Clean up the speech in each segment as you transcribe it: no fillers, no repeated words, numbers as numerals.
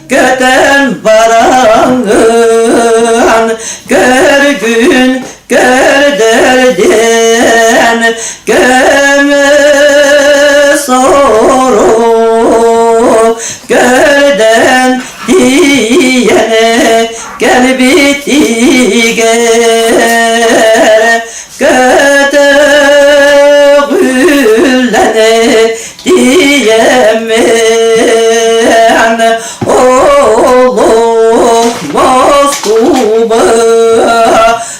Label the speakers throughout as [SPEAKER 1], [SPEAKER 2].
[SPEAKER 1] Көтөн бараҥҥын көргүн көрдөрдүн көмө сору көрдөн тиийэн кэлбитигэр көтөҕүллэн тиийэммин олох Москуба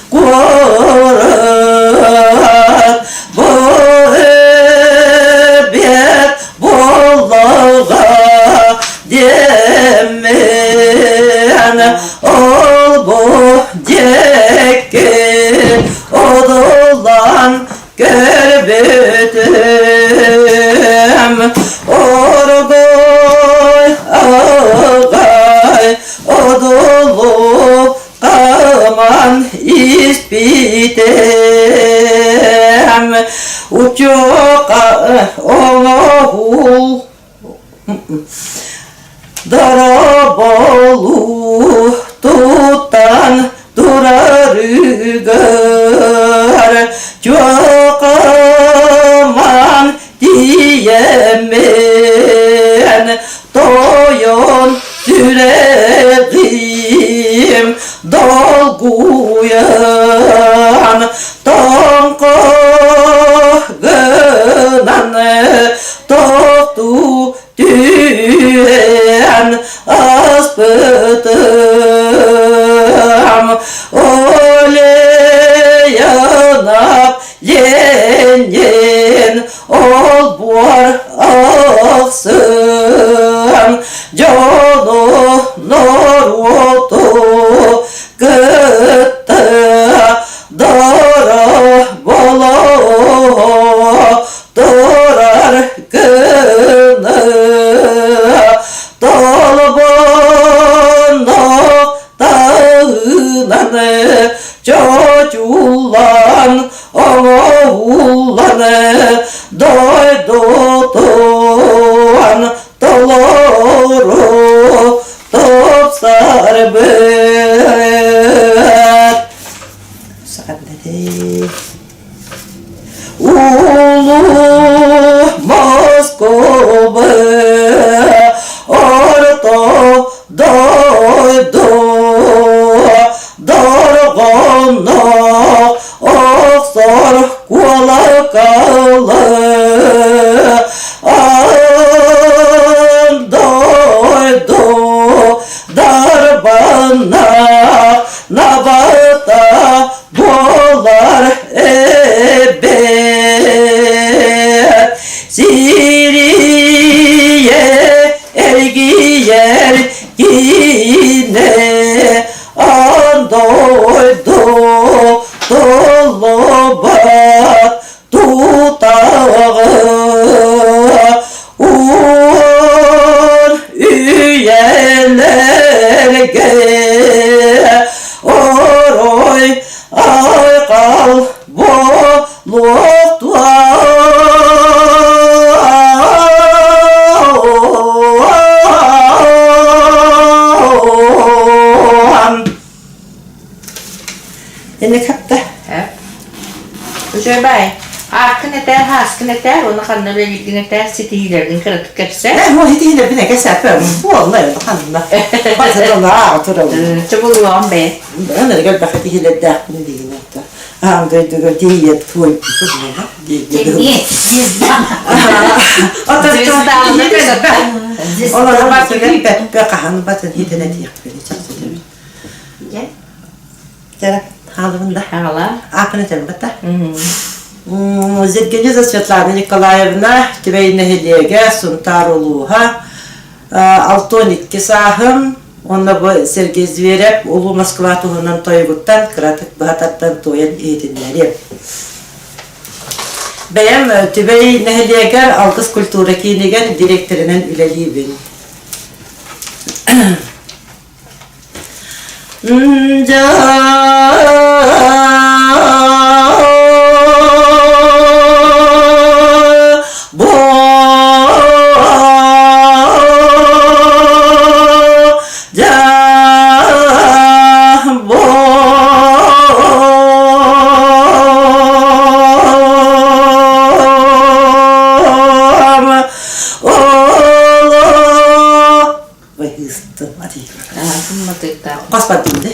[SPEAKER 1] куорат бу эбиэт буоллаҕа диэммин ол-бу диэки одулан көрбүтүм оргуй аҕай одулу хааман испитим учуока оҥоһул Дорооболуу тутан турарыгар чуокаман тиийэммин тойон сүрэҕим долгуйан тоҥхо гынан тохтуу түһэн аспытым Олеянап Ленин олбуор ахсын дьону норуоту кытта дорооболоһо турар гына толбонно таһынан чочуллан оҥоһуллан дойдутун толору тупсарбыт. Улуу Москуба орто дойду дорҕоно охсор куолакалы аан дойду дарбана набата буолар эбээт Сирийэ эргийэр киинэ аан дойду толлубат тутаҕа уон үйэлэргэ орой айхал буолуохтуа. Ини хапта.
[SPEAKER 2] Үчүгэй бай. Ааккын этээр, хааскын этээр, уонна ханна үлэлииргин этээр, ситиһиилэргин кыратык кэпсээ.
[SPEAKER 1] Ээ, мо ситиһиилэрбин эгэ буолла ханна. Барсалаа турабын.
[SPEAKER 2] Чобулуоҕум бэйэ.
[SPEAKER 1] Эн элбэх ситиһиилэрдээхпин диигин это. Аан дойдуга тиийэн туойбутум буола
[SPEAKER 3] диэн.
[SPEAKER 1] Олору баттыгар бэппэ хаһан батын хитэн этиэхпин чахчы Дьэ, хаалыбын да.
[SPEAKER 2] Хаала.
[SPEAKER 1] Ааппын этэн бата. Зергенеза Светлана Николаевна, Түбэй нэһилиэгэ, Сунтаар улууһа, 62 сааһым, уонна бу Сергей Зверев Улуу Москва туһунан тойугуттан кыратык быһа тардан туойан иһитиннэриэм. Бэйэм Түбэй нэһилиэгэр Алгыс культура киинигэр дириэктэринэн үлэлиибин. ыыстым
[SPEAKER 2] Ким матыыктаах?
[SPEAKER 1] Хос бардым де.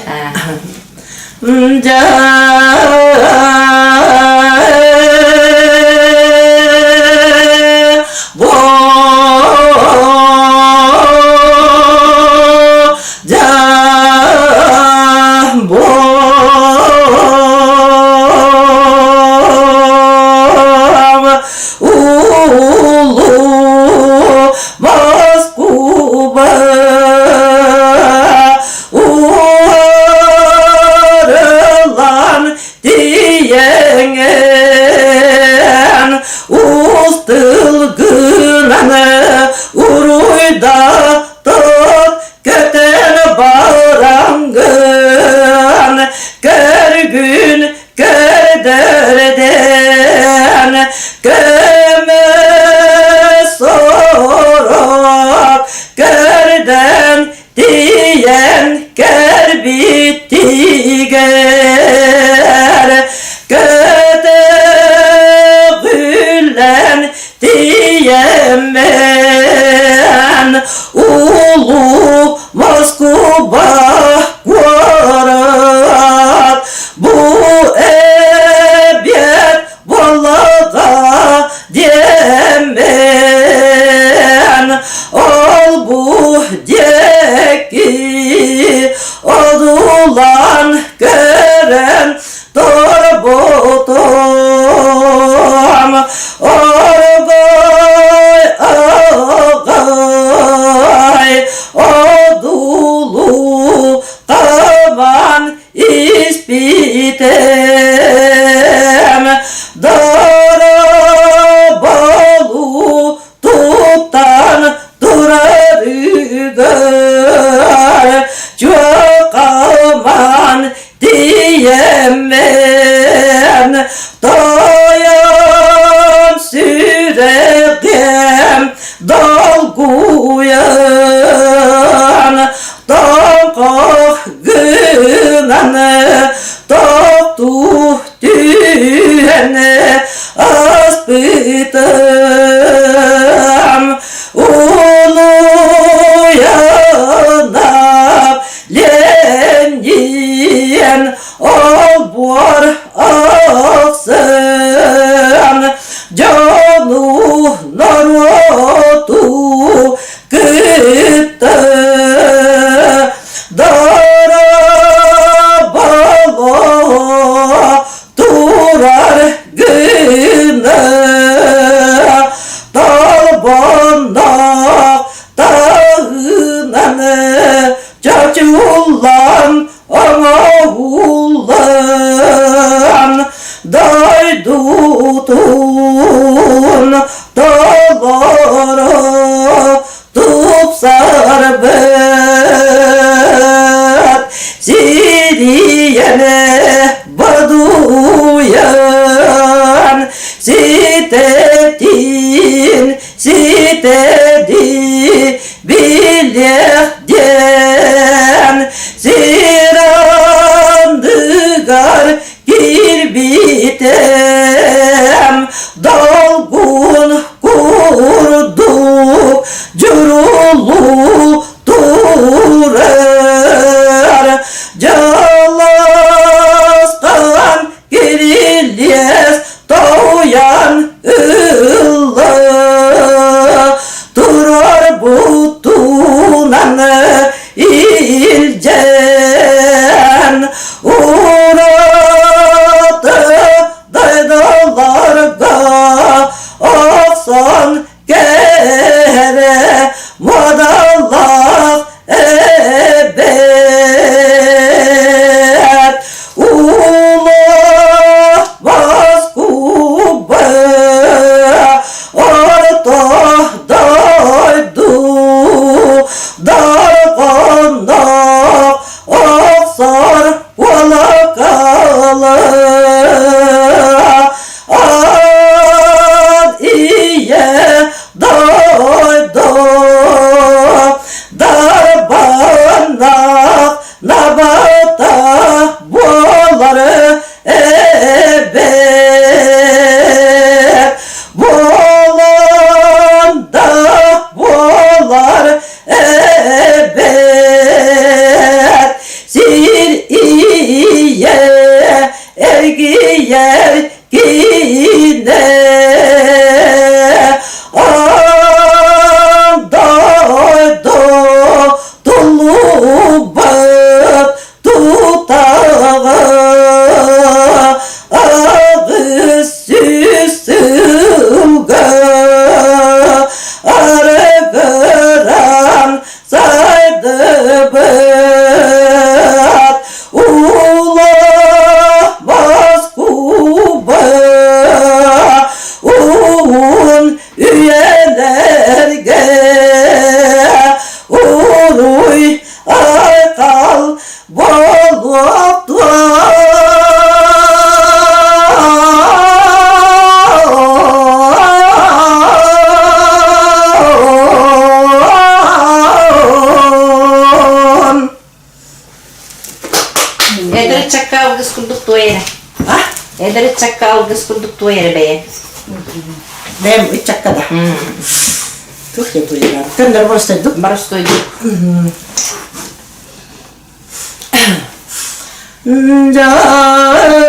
[SPEAKER 1] Улуу Москуба уарылан тиийэҥэн устылгынан уруйдатып көтөн бараҥгын көргүн көрдөрдөн көмө сорок көрдөн тиийэн кэлбитигэр көтөҕүллэн тиийэммин улуу Москуба куорат бу эбиэт буоллаҕа диэммин ол-бу диэки одуулаан көрөн турбутум оргой аҕай одуулуу табан испитим дорооболуу туттан турарыгар чуокалман тиийэммин тойон сүрэҕим долгуйан тоҥхох гынан тохтуу түһэн аспытым улуйанап Ленин олбуор ахсын дьону норуоту кытта дорооболо турар гына толбонноох таһынан чочуллан оҥоһуллан дойдутун толоро тупсарбыт сирийэни бодуйан ситэтин ситэди билиэх диэн сир андыгар киирбитим долгун курдук дьурулуу турар дьаласкан кирилиэс тоуйан ылла турар бутунан илдьэн ураты дайдаларга охсон кэрэ модаллаах эбит. эркинэ Аан дойду туллубат тутаҕа 800 сылга арыгыран сайдыбыт Улуу Москуба уһун үйэлэргэ уруй айхал Буолуохтун!
[SPEAKER 2] Эдэр ыччакка алгыс курдук туой эрэ. Эдэр ыччакка алгыс курдук туой эрэ бэйэ.
[SPEAKER 1] Бэйэм ыччакка да. Туох диэн туойар? Көннөр боростойдук.
[SPEAKER 2] Боростойдук.
[SPEAKER 1] Дьаа.